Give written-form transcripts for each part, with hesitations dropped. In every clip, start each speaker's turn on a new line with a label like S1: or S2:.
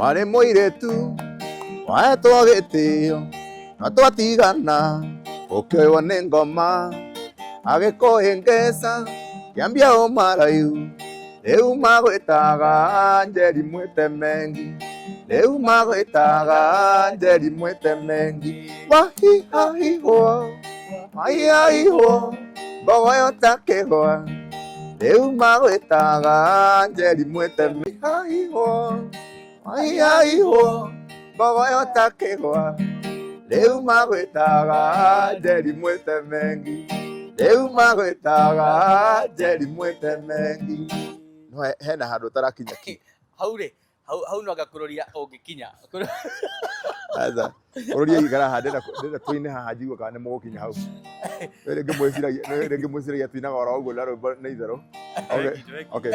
S1: Warĩ mũirĩtu wahetwo gĩtĩo na twatigana ũkĩoywo nĩ ngoma agĩkũhĩngĩca kĩambia ũmaraihu rĩu magwĩtaga Njeri mwĩtemengi rĩu magwĩtaga Njeri mwĩtemengi wahihahihwo wahihahihwo mbogoyo ta kĩgwa rĩu magwĩtaga Njeri mwĩtemengi hahihwo wahihahihwo mbogoyo ta kĩgwa rĩu magwĩtaga Njeri mwĩtemengi rĩu magwĩtaga Njeri mwĩtemengi. No hena handũ ũtarakinya ki.
S2: Hau rĩ, hau no ngakũrũria ũngĩkinya.
S1: Aca, ũrũria ikara haha ndĩrenda tũine haha njigue kana nĩ mũgũkinya hau. We rĩngĩ mwĩciragia we rĩngĩ mwĩciragia tuinaga oro ũguo na rwĩmbo nĩ itherũ. Okay. Okay.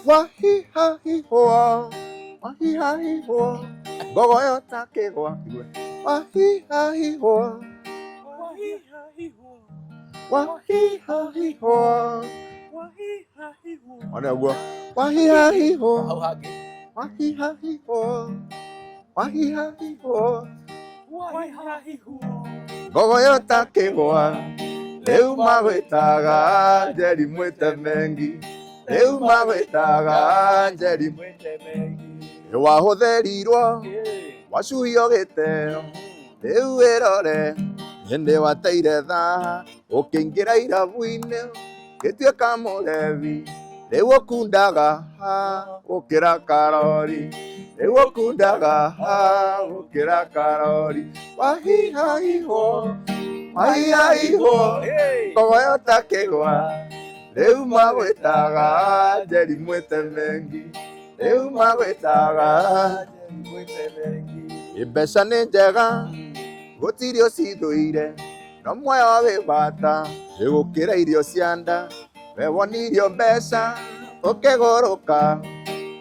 S1: Wahihahihwo, wahihahihwo, mbogoyo ta kĩgwa. Igue. Wahihahihwo, wahihahihwo. One ũguo. Wahihahihwo.
S2: Hau hangĩ.
S1: Wahihahihwo, wahihahihwo, mbogoyo ta kĩgwa rĩu magwĩtaga Njeri mwĩtemengi rĩu magwĩtaga Njeri wahũthĩrirwo wacuhio gĩteo rĩu wĩrore hĩndĩ wateire thaa ũkĩingĩra irabu-inĩ gĩtuĩka mũrebi rĩu ũkundaga ha gũkĩra karori rĩu ũkundaga ha gũkĩra karori wahihahihwo wahihahihwo mbogoyo ta kĩgwa rĩu magwĩtaga Njeri mwĩtemengi rĩu magwĩtaga mbeca nĩ njega gũtirĩ ũcithũire no muoyo wĩ bata ĩgũkĩra irio cia nda we wonirio mbeca ũkĩgũrũka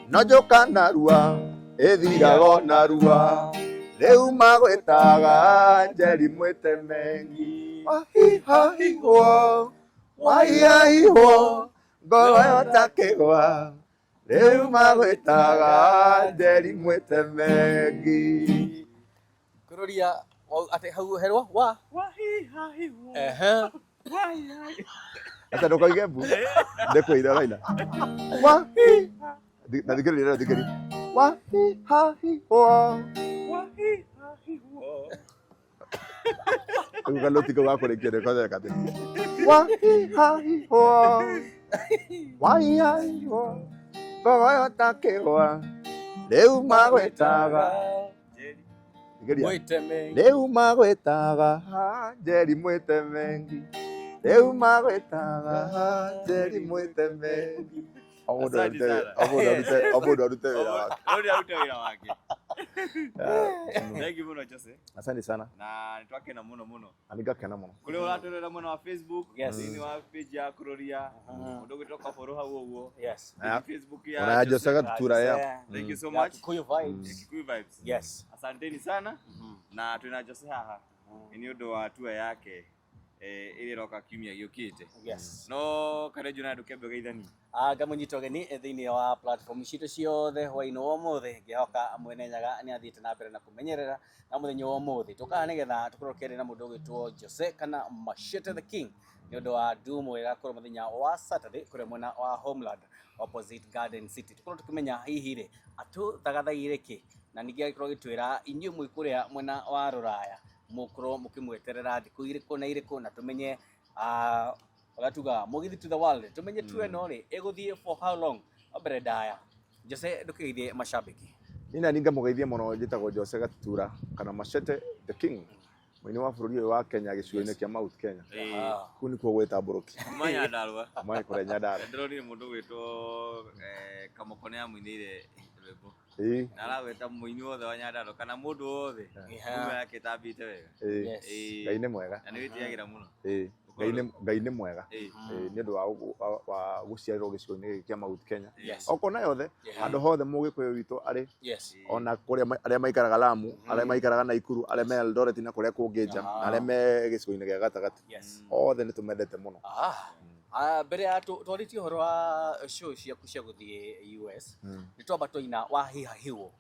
S1: no njũka narua ĩthiraga o narua rĩu magwĩtaga Njeri mwĩtemengi wahihahihwo wahihahihwo ngoro yo ta kĩgwa rĩu magwĩtaga Njeri mwĩtemengi.
S2: Kũrũria atĩ hau herwo wa ehe.
S1: Acha ndũkoige mbu ndĩkwĩire ũraina wahi na thikĩrĩria na thikĩrĩria wahihahihwo rĩu kanoti kau gakũrĩkia nĩkotheka atĩ wahihahihwo wahihahihwo mbogoyo ta kĩgwa rĩu magwĩtaga Geria.
S2: Mwĩtemengi.
S1: Rĩu magwĩtaga Njeri mwĩtemengi rĩu magwĩtaga Njeri mwĩtemengi. O mũndũ
S3: Asante
S1: arute
S3: sana.
S1: o mũndũ arute o mũndũ arute wĩra wake.
S3: Rũrĩ arute wĩra wake. Thank you mũno Jose.
S1: Asante sana.
S3: Na nĩtwakena mũno mũno.
S1: Na nĩngakena mũno.
S3: Kũrĩa ũratũrora mwena wa Facebook,
S2: Yes.
S3: thĩinĩ wa page ya Kũrũria, mũndũ ũgwĩtwo Kabũrũ hau ũguo.
S2: Yes.
S1: Aya.
S3: Facebook ya
S1: Ona ya Jose Gatutura ya.
S3: Thank you so
S2: Ya
S3: much.
S2: Kikuyu vibes.
S3: Kikuyu vibes.
S2: Yes.
S3: Asanteni sana na twĩna Jose haha nĩ ũndũ wa tour yake ĩrĩa ĩroka kiumia gĩũkĩte.
S2: Yes.
S3: No Karenjo na ndũkĩambe ũgeithanie.
S2: Ah, ngamũnyita ũgeni thĩinĩ wa platform citũ ciothe hwainĩ wa ũmũthĩ ngĩhoka mwene Nyaga nĩ athiĩte na mbere na kũmenyerera na mũthenya wa ũmũthĩ tũkaga nĩgetha tũkorwo tũkĩaria na mũndũ ũgwĩtwo Jose kana Machete the King nĩ ũndũ wa ndumo ĩgakorwo mũthenya wa Saturday kũrĩa mwena wa Homeland opposite Garden City tũkorwo tũkĩmenya hihi rĩ atũthagathaire kĩ na ningĩ agĩkorwo agĩtwĩra inyuĩ mwĩ kũrĩa mwena wa rũraya mũkorwo mũkĩmweterera thikũ irĩkũ na irĩkũ na tũmenye ah, ũrĩa tugaga mũgithi to the world tũmenye tu ĩno rĩ ĩgũthiĩ for how long o mbere ndaya Jose ndũkĩgeithie mashabiki.
S1: Niĩ nani ngamũgeithia mũno njĩtagwo Jose Gatutura kana Machete the King mũini wa bũrũri ũyũ wa Kenya gĩcigo-inĩ kĩa Mount Kenya. Kũu nĩkuo gwĩtambũrũki.
S3: Kuma Nyandarua.
S1: Kuma kũrĩa Nyandarua.
S3: Ndĩronire mũndũ ũgwĩtwo Kamoko nĩ amũinĩire rwĩmbo.
S1: Ĩĩ.
S3: Na aragwĩta mũini wothe wa Nyandarua kana mũndũ wothe kuma yake ĩtambĩte wega.
S1: Ĩĩ.
S2: Yes.
S3: Ĩĩ.
S1: Ngai nĩ mwega.
S3: Na nĩ wĩtĩagĩra mũno.
S1: Ĩĩ. Ngai nĩ Ngai nĩ mwega.
S3: Ĩĩ.
S1: Ĩĩ, nĩ ũndũ wa wa gũciarĩrwo gĩcigo-inĩ gĩkĩ kĩa Mount Kenya.
S2: Yes.
S1: O kona yothe
S2: Yeah.
S1: handũ hothe mũgĩkũyũ witũ arĩ
S2: Yes.
S1: ona kũrĩa arĩa maikaraga Lamu, arĩa maikaraga Naikuru, arĩa me Eldoret na kũrĩa kũngĩ nja, na arĩa me gĩcigo-inĩ gĩa gatagatĩ.
S2: Yes.
S1: Othe nĩ tũmendete mũno.
S2: Ah. Ah, mbere ya twarĩtie ũhoro wa show ciaku cia gũthiĩ US nĩ twamba twaina wahihahiwo.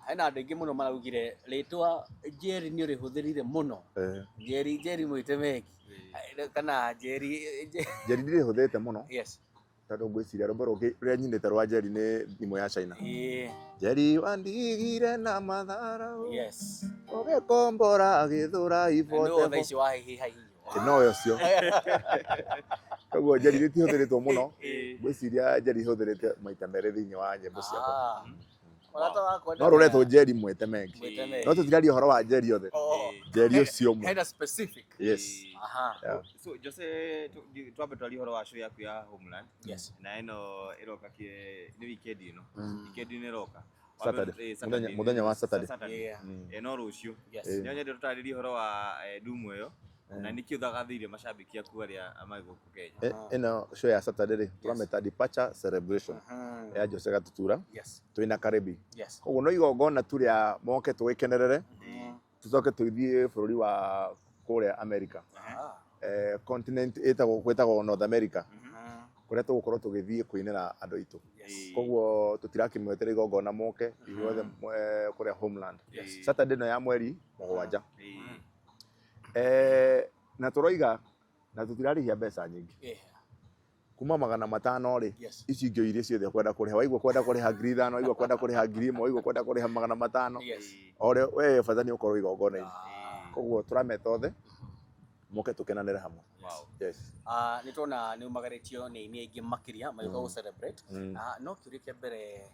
S2: Hena andũ aingĩ mũno maraugire rĩtwa Njeri nĩ ũrĩhũthĩrire mũno. Njeri, Njeri Mwĩtemeki kana Njeri.
S1: Njeri ndirĩhũthĩrĩte mũno.
S2: Yes.
S1: Tondũ ngwĩciria rwĩmbo rũngĩ rũrĩa nyinĩte rwa Njeri nĩ thimũ ya China. Njeri wandigire na matharau. Ũgĩkombora gĩthũra.
S2: Na nĩ
S1: ibote.
S2: thaa ici wahihihahinywo.
S1: No ũcio. Koguo Njeri rĩtihũthĩrĩtwo mũno. Ngwĩciria Njeri hũthĩrĩte maita merĩ thĩinĩ wa nyĩmbo ciakwa.
S2: Ah. Mũrata wakwa.
S1: No rũretwo Njeri Mwĩtemeki.
S2: Mwĩtemeki.
S1: No tũtiraria ũhoro wa Njeri othe.
S2: Oh.
S1: Njeri ũcio ũmwe.
S2: Hena specific.
S1: Yes.
S2: Aha.
S1: Yeah.
S3: So Jose, twambe twarie ũhoro wa show yaku ya Homeland.
S2: Yes.
S3: Na ĩno ĩroka nĩ weekend ĩno. Weekend ĩno ĩroka.
S1: Saturday.
S3: Saturday.
S1: Mũthenya wa Saturday.
S3: Saturday.
S2: Yeah.
S3: No rũciũ.
S2: Yes.
S3: No nyende tũtarĩrie ũhoro wa ndumu ĩyo na nĩkĩ ũthagathĩire macambĩki aku arĩa marĩ gũkũ Kenya.
S1: Ĩno show ya Saturday rĩ, tũramĩta Departure Celebration ya Jose Gatutura. Twĩna Karibi. Koguo no igongona tu rĩa moke tũgĩkenerere, tũcoke tũthiĩ bũrũri wa kũrĩa America. Continent ĩtagwo gwĩtagwo North America, kũrĩa tũgũkorwo tũgĩthiĩ kũinĩra andũ aitũ. Koguo tũtirakĩmwetera igongona moke ithuothe kũrĩa Homeland. Saturday ĩno ya mweri 7. Na tũroiga na tũtirarĩhia mbeca nyingĩ. Kuma 500 rĩ, ici ingĩ iria ciothe kwenda kũrĩha, waigua kwenda kũrĩha 5,000, waigua kwenda kũrĩha 1,000, waigua kwenda kũrĩha 500. O ũrĩa we bata nĩ ũkorwo igongona-inĩ. Koguo tũrameta othe moke tũkenanĩre hamwe.
S3: Wow.
S1: Yes.
S2: Ah, nĩ tuona nĩ umagarĩtio nĩ aini aingĩ makĩria magĩũka gũ celebrate. Ah, no kĩũria kĩa mbere,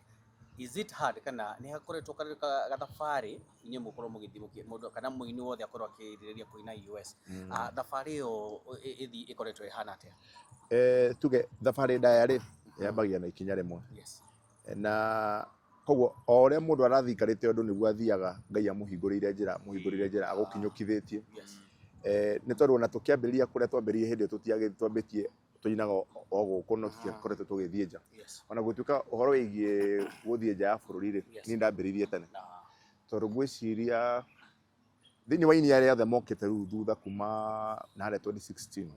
S2: is it hard kana nĩ hakoretwo karĩ gathabarĩ inyuĩ mũkorwo mũgĩthiĩ mũndũ kana mũini wothe akorwo akĩrirĩria kũina US? Ah, thabarĩ ĩyo ĩthiĩ ĩkoretwo ĩhana atĩa?
S1: Tuge thabarĩ ndaya rĩ, yambagia na ikinya rĩmwe. Na koguo o ũrĩa mũndũ arathiĩ aikarĩte ũndũ nĩguo athiaga Ngai amũhingũrĩire njĩra, amũhingũrĩire njĩra agũkinyũkithĩtie. Nĩ tondũ ona tũkĩambĩrĩria kũrĩa twambĩrĩirie hĩndĩ ĩyo tũtiagĩ twambĩtie tũinaga o gũkũ no tũtiakoretwo tũgĩthiĩ nja. Ona gũtuĩka ũhoro wĩgiĩ gũthiĩ nja ya bũrũri rĩ, niĩ ndambĩrĩirie tene. Tondũ ngwĩciria thĩinĩ wa aini arĩa othe mokĩte rĩu thutha kuma na harĩa 2016,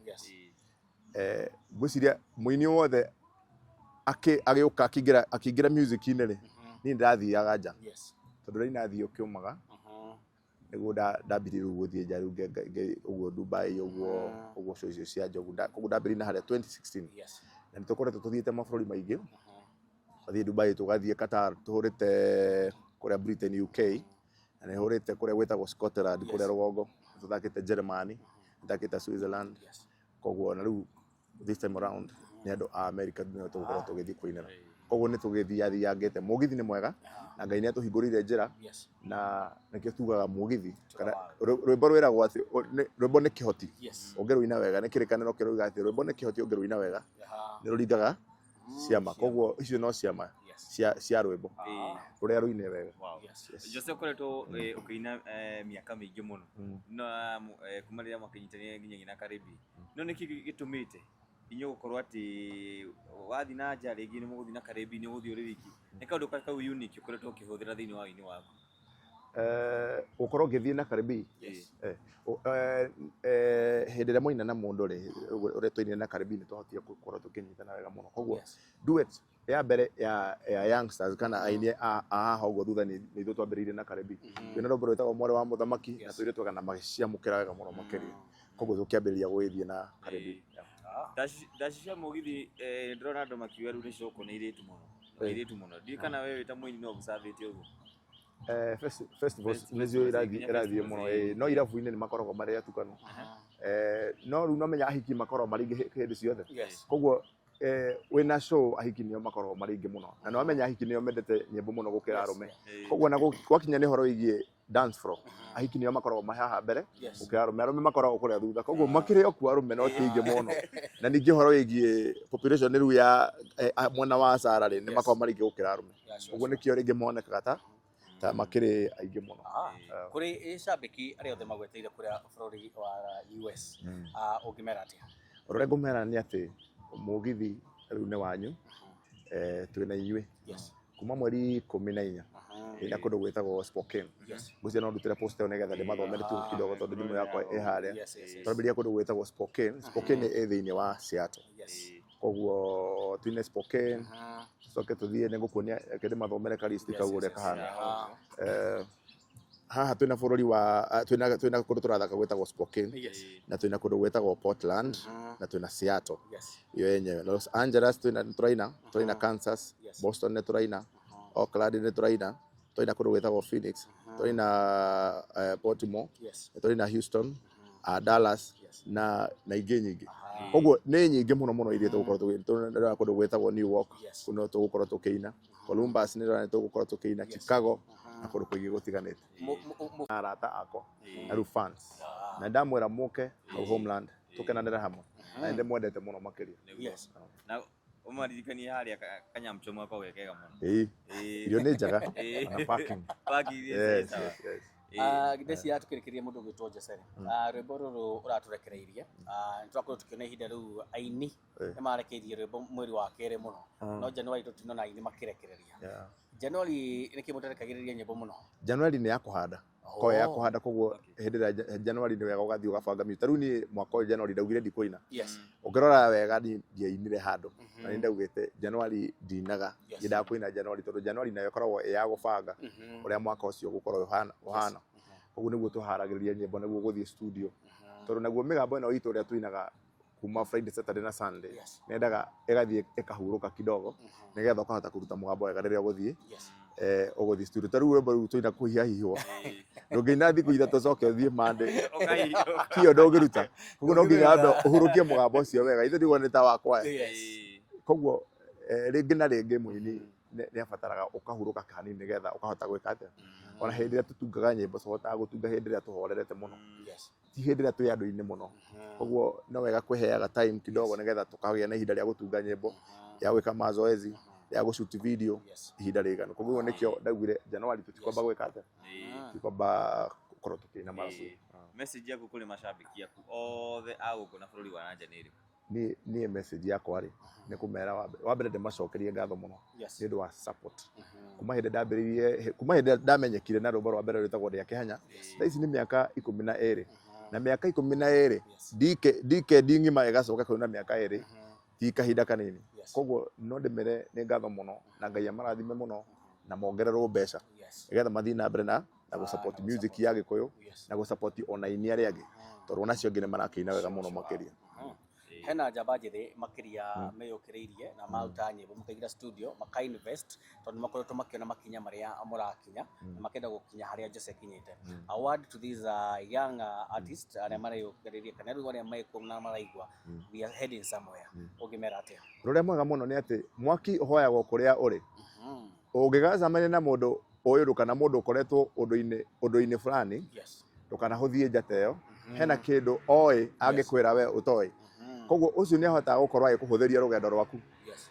S1: ngwĩciria mũini wothe agĩũka akĩingĩra music-inĩ rĩ, niĩ ndĩrathiaga nja. Tondũ rĩu inathiĩ ũkĩũmaga, nĩguo ndambirie rĩu gũthiĩ nja rĩu ũguo Dubai ũguo, ũguo show icio cia nja ũguo. Koguo ndambĩrĩirie na harĩa 2016. Na nĩ tũkoretwo tũthiĩte mabũrũri maingĩ. Tũgathiĩ Dubai, tũgathiĩ Qatar, tũhũrĩte kũrĩa Britain, UK, na nĩ hũrĩte kũrĩa gwĩtagwo Scotland, kũrĩa rũgongo, tũthakĩte Germany, tũthakĩte Switzerland. Koguo na rĩu this time around nĩ andũ a America nĩo tũgũkorwo tũgĩthiĩ kũinĩra. Koguo nĩ tũgĩthiathiangĩte. Mũgithi nĩ mwega na Ngai nĩ atũhingũrĩire njĩra, na nĩkĩo tugaga mũgithi kana rwĩmbo rwĩragwo atĩ rwĩmbo nĩ kĩhoti. Ũngĩrũina wega, nĩ kĩrĩkanĩro kĩroiga atĩ rwĩmbo nĩ kĩhoti, ũngĩrũina wega nĩ rũringaga ciama. Koguo icio no ciama cia rwĩmbo rũrĩa rũine wega.
S3: Wow.
S1: Yes.
S3: Jose, ũkoretwo ũkĩina mĩaka mĩingĩ mũno na kuma rĩrĩa mwakĩnyitanire nginyagia na Karibi, no nĩkĩ gĩtũmĩte inyuĩ gũkorwo atĩ wathiĩ na nja rĩngĩ nĩ mũgũthiĩ na Karibi, nĩ ũgũthiĩ ũrĩ wiki? Nĩ kaũndũ kau unique ũkoretwo ũkĩhũthĩra thĩinĩ wa ũini waku?
S1: Gũkorwo ngĩthiĩ na Karibi, hĩndĩ ĩrĩa mwaina na mũndũ rĩ, ũrĩa twainire na Karibi, nĩ twahotire gũkorwo tũkĩnyitana wega mũno. Koguo duet ya mbere ya youngsters kana aini a haha ũguo thutha nĩ ithuĩ twambĩrĩirie na Karibi. Twĩna rwĩmbo rwĩtagwo Mwarĩ wa Mũthamaki na tũirĩtu twega na magĩciamũkĩra wega mũno makĩria. Koguo tũkĩambĩrĩria gũgĩthiĩ na Karibi.
S3: Ndaci cia mũgithi, ndĩrona andũ makiuga rĩu nĩ cokwo nĩ airĩtu mũno. Airĩtu mũno. Ndiũĩ kana we wĩ ta mũini no observĩte ũguo.
S1: Festivals nĩcio irathiĩ mũno, no irabu-inĩ nĩ makoragwo marĩ atukanu. No rĩu nomenya ahiki makoragwo marĩ aingĩ hĩndĩ ciothe. Koguo wĩna show ahiki nĩo makoragwo marĩ aingĩ mũno. Na nĩwamenya ahiki nĩo mendete nyĩmbo mũno gũkĩra arũme. Koguo ona gwakinya nĩ ũhoro wĩgiĩ dance floor, ahiki nĩo makoragwo me haha mbere gũkĩra arũme. Arũme makoragwo kũrĩa thutha. Koguo makĩrĩ o kuo arũme no ti aingĩ mũno. Na ningĩ ũhoro wĩgiĩ population rĩu ya mwena wa Sara rĩ, nĩ makoragwo marĩ aingĩ gũkĩra arũme. Koguo nĩkĩo rĩngĩ monekaga ta makĩrĩ aingĩ mũno.
S2: Kũrĩ cambĩki arĩa othe magweteire kũrĩa bũrũri wa US, ũngĩmera atĩa?
S1: Ũrĩa ngũmera nĩ atĩ mũgithi rĩu nĩ wanyu, twĩna inyuĩ. Kuma mweri 14 ĩna kũndũ gwĩtagwo Spokane. Ngwĩciria no ndutĩre post ĩyo nĩgetha ndĩmathomere tu kidogo tondũ thimũ yakwa ĩ harĩa. Twambĩrĩria kũndũ gwĩtagwo Spokane. Spokane ĩ thĩinĩ wa Seattle. Koguo twine Spokane, Tucoke tuthiĩ nĩ ngũkuonia, reke ndĩmathomere ka list kau ũrĩa kahana. Haha twĩna bũrũri wa twĩna kũndũ tũrathaka gwĩtagwo Spokane, na twĩna kũndũ gwĩtagwo Portland, na twĩna Seattle iyo yenyewe, Los Angeles twĩna, tũraina tũraina Kansas, Boston nĩ tũraina, Oakland nĩ tũraina, tũraina kũndũ gwĩtagwo Phoenix, tũraina Baltimore, tũraina Houston, Dallas na ingĩ nyingĩ. Koguo nĩ nyingĩ mũno mũno iria tũgũkorwo tũgĩ kũndũ gwĩtagwo New York, kũu no tũgũkorwo tũkĩina, Columbus nĩ tũgũkorwo tũkĩina, Chicago na kũndũ kũingĩ gũtiganĩte. Na arata akwa na rĩu fans, na ndamwĩra mũke hau Homeland tũkenanĩre hamwe, na nĩ ndĩmwendete mũno makĩria.
S3: Na ũmaririkanie harĩa kanyamcho gakoragwo ge kega mũno.
S1: Ĩĩ, irio nĩ njega na parking.
S3: Parking ĩ sawa.
S1: Yes.
S2: Ndeciria tukĩrĩkĩria mũndũ ũgwĩtwo Jose rwĩmbo rũrũ ũratũrekereirie, nĩ twakorwo tũkĩona ihinda rĩu aini nĩ marekeirie rwĩmbo mweri wa kerĩ mũno, no January tũtinona aini makĩrekereria. January nĩkĩ mũtarekagĩrĩria nyĩmbo mũno?
S1: January nĩ ya kũhanda, ko ya kũhanda, koguo hĩndĩ ĩrĩa January nĩ wega ũgathiĩ ũgabanga music. Ta rĩu niĩ mwaka ũyũ January ndaugire ndikũina. Ũngĩrora wega niĩ ndiainire handũ, na nĩ ndaugĩte January ndinaga, nyendaga kũina January tondũ January nayo ĩkoragwo ĩ ya gũbanga ũrĩa mwaka ũcio ũgũkorwo ũhana. Koguo nĩguo tũharagĩrĩria nyĩmbo nĩguo gũthiĩ studio, tondũ naguo mĩgambo ĩno itũ ũrĩa tũinaga kuma Friday, Saturday na Sunday, nendaga ĩgathiĩ ĩkahurũka kidogo nĩgetha ũkahota kũruta mũgambo wega rĩrĩa ũgũthiĩ ũgũthiĩ studio. Ta rĩu rwĩmbo rũu tũina kũhihahihwo, ndũngĩina thikũ 3 ũcoke ũthiĩ Monday, hiyo ndũngĩruta. Koguo no nginya wambe ũhurũkie mũgambo ũcio wega, ithuĩ ndigwo nĩ ta wakwa. Koguo rĩngĩ na rĩngĩ mũini nĩ abataraga ũkahurũka kanini nĩgetha ũkahota gwĩka atĩa. Ona hĩndĩ ĩrĩa tũtungaga nyĩmbo tũhotaga gũtunga hĩndĩ ĩrĩa tũhorerete mũno, ti hĩndĩ ĩrĩa twĩ andũ-inĩ mũno. Koguo no wega kwĩheaga time kidogo nĩgetha tũkagĩa na ihinda rĩa gũtunga nyĩmbo, rĩa gwĩka mazoezi, rĩa gũ shoot video, ihinda rĩiganu. Koguo nĩkĩo ndaugire January tũtikwamba gwĩka atĩa, tũtikwamba gũkorwo tũkĩina marabu.
S3: Message yaku kũrĩ macambĩki aku othe a gũkũ na bũrũri wa nanja nĩ ĩrĩkũ?
S1: Niĩ message yakwa rĩ, nĩ kũmera wa mbere ndĩmacokerie ngatho mũno nĩ ũndũ wa support. Kuma hĩndĩ ndambĩrĩirie, kuma hĩndĩ ndamenyekire na rwĩmbo rwa mbere rwĩtagwo Ndĩa Kĩhanya, thaa ici nĩ mĩaka 12, na mĩaka 12 ndike ng'ima ĩgacoka kũina mĩaka 2 ti kahinda kanini. Koguo no ndĩmere nĩ ngatho mũno na Ngai amarathime mũno na mongererwo mbeca nĩgetha mathiĩ na mbere na gũ support music ya Gĩkũyũ na gũ support ona aini arĩa angĩ, tondũ ona acio angĩ nĩ marakĩina wega mũno makĩria.
S2: Hena njamba njĩthĩ makĩria meyũkĩrĩirie na maruta nyĩmbo makaingĩra studio maka invest tondũ makoretwo makĩona makinya marĩa mũrakinya na makenda gũkinya harĩa Jose akinyĩte. A word to these young artists arĩa mareyũkĩrĩria kana rĩu arĩa mekuo na maraigua we are heading somewhere, ũngĩmera atĩa?
S1: Ũndũ ũrĩa mwega mũno nĩ atĩ mwaki ũhoyagwo kũrĩa ũrĩ. Ũngĩgacemania na mũndũ ũyũ ũndũ kana mũndũ ũkoretwo ũndũ-inĩ fulani, ndũkanahũthie njata ĩyo, hena kĩndũ oĩ angĩkwĩra we ũtoĩ. Koguo ũcio nĩ ahotaga gũkorwo agĩkũhũthĩria rũgendo rwaku.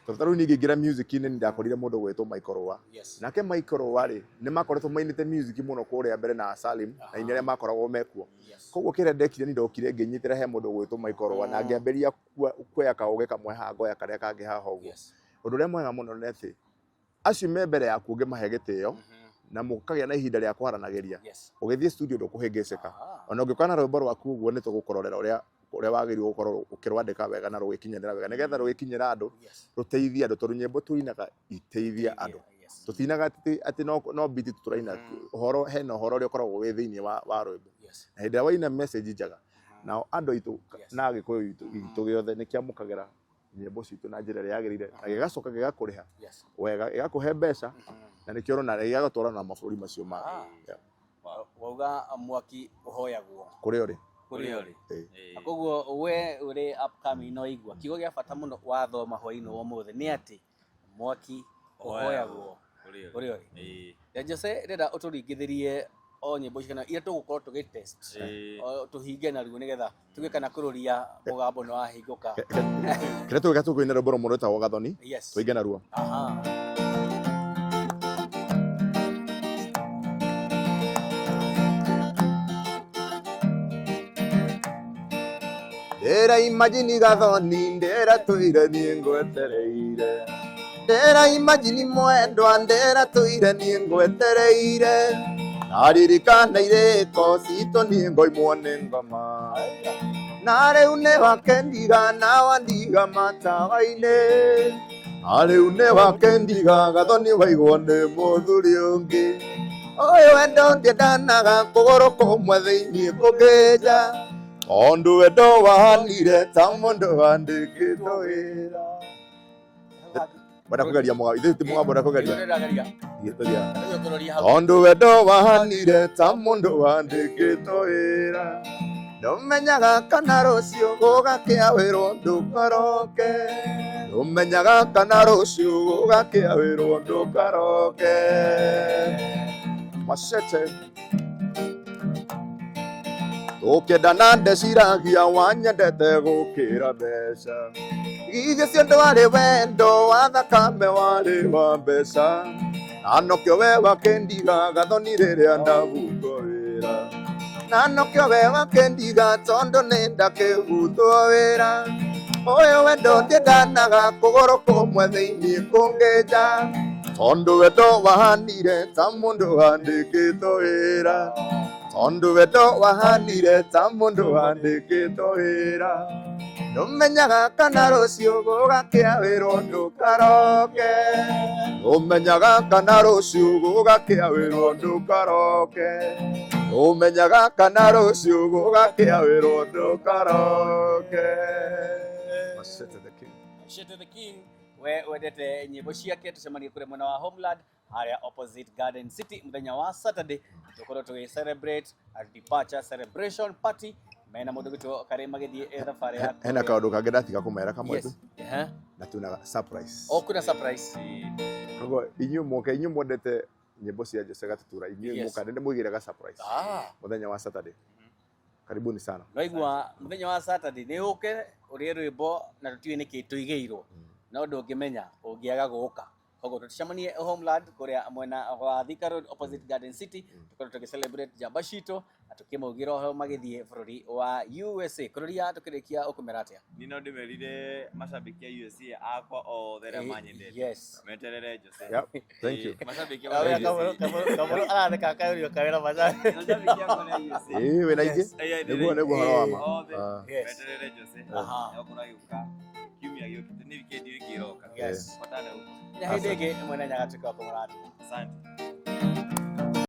S1: Tondũ ta rĩu niĩ ngĩingĩra music-inĩ nĩ ndakorire mũndũ ũgwĩtwo Michael Rũa. Nake Michael Rũa rĩ, nĩ makoretwo mainĩte music mũno kũrĩa mbere na Salim na aini arĩa makoragwo mekuo. Koguo kĩrĩa ndekire nĩ ndokire ngĩnyitĩra he mũndũ ũgwĩtwo Michael Rũa na ngĩambĩrĩria kuoya kaũgĩ kamwe haha ngoya karĩa kangĩ haha ũguo. Ũndũ ũrĩa mwega mũno nĩ atĩ acio me mbere yaku ũngĩmahe gĩtĩo na mũkagĩa na ihinda rĩa kwaranagĩria, ũgĩthiĩ studio ndũkũhĩngĩcĩka. Ona ũngĩũka na rwĩmbo rwaku ũguo nĩ tũgũkũrorera ũrĩa wagĩrĩirwo gũkorwo ũkĩrwandĩka wega na rũgĩkinyanĩra wega nĩgetha rũgĩkinyĩra andũ rũteithie andũ, tondũ nyĩmbo tũinaga iteithie andũ. Tũtinaga atĩ no beat tu tũraina, ũhoro hena ũhoro ũrĩa ũkoragwo wĩ thĩinĩ wa rwĩmbo. Na hĩndĩ ĩrĩa waina message njega, nao andũ aitũ na Agĩkũyũ gitũ gĩothe nĩ kĩamũkagĩra nyĩmbo citũ na njĩra ĩrĩa yagĩrĩire na gĩgacoka gĩgakũrĩha wega, gĩgakũhe mbeca na nĩkĩo ũrona gĩgagũtwara na mabũrũri macio mangĩ.
S2: Wauga mwaki ũhoyagwo
S1: kũrĩa ũrĩ.
S2: Kũrĩa ũrĩ. Koguo we ũrĩ upcoming no igua kiugo gĩa bata mũno wathoma hwainĩ wa ũmũthĩ nĩ atĩ mwaki ũhoyagwo kũrĩa ũrĩ. Na Jose ndĩrenda ũtũringithĩrie o nyĩmbo ici kana iria tũgũkorwo tũgĩ test tũhinge naruo nĩgetha tuge kana kũrũria mũgambo nĩ wahingũka.
S1: Kĩrĩa tũgĩka tũkũina rwĩmbo rũmwe rwĩtagwo Gathoni, tũinge naruo. Ndĩra imagine Gathoni, ndĩra tũire niĩ ngwetereire, ndĩra imagine mwendwa, ndĩra tũire niĩ ngwetereire, naririkana irĩko citũ niĩ ngoimwo nĩ ngoma, na rĩu nĩ wakendiga na wandiga matawa-inĩ. Na rĩu nĩ wakendiga gathoni waigwo nĩ mũthuri ũngĩ. Ũyũ wendo ndiendanaga kũgũrũ kũmwe thĩinĩ kũngĩ nja. Tondũ wendo wahanire ta mũndũ wandĩkĩtwo wĩra. Wenda kũgeria mũgambo, ithuĩ ti mũgambo wenda kũgeria.
S2: Ndĩrageria.
S1: Tũria.
S2: Tũgeria hau.
S1: Tondũ wendo wahanire ta mũndũ wandĩkĩtwo wĩra. Ndũmenyaga kana rũciũ gũgakĩa wĩrwo ndũkaroke. Ndũmenyaga kana rũciũ gũgakĩa wĩrwo ndũkaroke. Macete. Tũkĩendana ndeciragia wanyendete gũkĩra mbeca. Githĩ ũcio ndwarĩ wendo wa thakame warĩ wa mbeca. Na nokĩo we wakĩndiga gathoni rĩrĩa ndabutwo wĩra. Na nokĩo we wakĩndiga tondũ nĩ ndakĩbutwo wĩra. Ũyũ wendo ndiendanaga kũgũrũ kũmwe thĩinĩ kũngĩ nja. Tondũ wendo wahanire ta mũndũ wandĩkĩtwo wĩra. Tondũ wendo wahanire ta mũndũ wandĩkĩtwo wĩra. Ndũmenyaga kana rũciũ gũgakĩa wĩrwo ndũkaroke. Ndũmenyaga kana rũciũ gũgakĩa wĩrwo ndũkaroke. Ndũmenyaga kana rũciũ gũgakĩa wĩrwo ndũkaroke. Machete the King.
S2: Machete the King we wendete nyĩmbo ciake tucemanie kũrĩa mwena wa Homeland harĩa opposite Garden City mũthenya wa Saturday tũkorwo tũgĩ celebrate a departure celebration party mena mũndũ gwĩtwo Karĩ magĩthiĩ thabarĩ ya
S1: Hena kaũndũ kangĩ ndatiga kũmera kamwe tu
S2: Yes. Ehe.
S1: na tunaga surprise.
S2: O kwĩna surprise.
S1: Koguo inyuĩ moke inyuĩ mwendete nyĩmbo cia Jose Gatutura inyuĩ
S2: Yes.
S1: mũka nĩ ga surprise
S2: Ah.
S1: mũthenya wa Saturday. Karibuni sana.
S2: Waigua mũthenya wa Saturday nĩ ũke ũrĩe rwĩmbo na tũtiũĩ nĩkĩ tũigĩirwo no ndũngĩmenya ũngĩaga gũka koguo tũcemanie Homeland kũrĩa mwena wa Thika Road opposite Garden City tũkorwo tũgĩ celebrate njamba citũ na tũkĩmaugĩra ũhoro magĩthiĩ bũrũri wa USA kũrũria tũkĩrĩkia ũkũmera atĩa
S3: Niĩ no ndĩmerire macambĩki a USA akwa othe arĩa manyendete
S2: Yes.
S3: meterere Jose.
S1: Yep. Thank you.
S3: Macambĩki
S2: Kamũrũ-
S3: akwa
S2: Kamũrũ- Kamũrũ- Kamũrũ aratheka akayũrio kawĩra macambĩki
S3: Macambĩki akwa nĩ a USA.
S1: Ĩĩ wĩna ingĩ?
S2: Yes.
S3: Ĩĩ,
S1: Nĩguo nĩguo ũhoro wa ma.
S3: Othe
S1: Ah.
S2: Yes.
S3: meterere Jose.
S2: Aha.
S3: Egũkorwo agĩũka kiumia gĩũkĩte nĩ wikendi ĩngĩ ĩroka.
S2: Yes.
S3: Patane huko.
S2: Na hĩndĩ ĩngĩ mwene nyaga tuĩke wa kũmũrathima.
S3: Asante.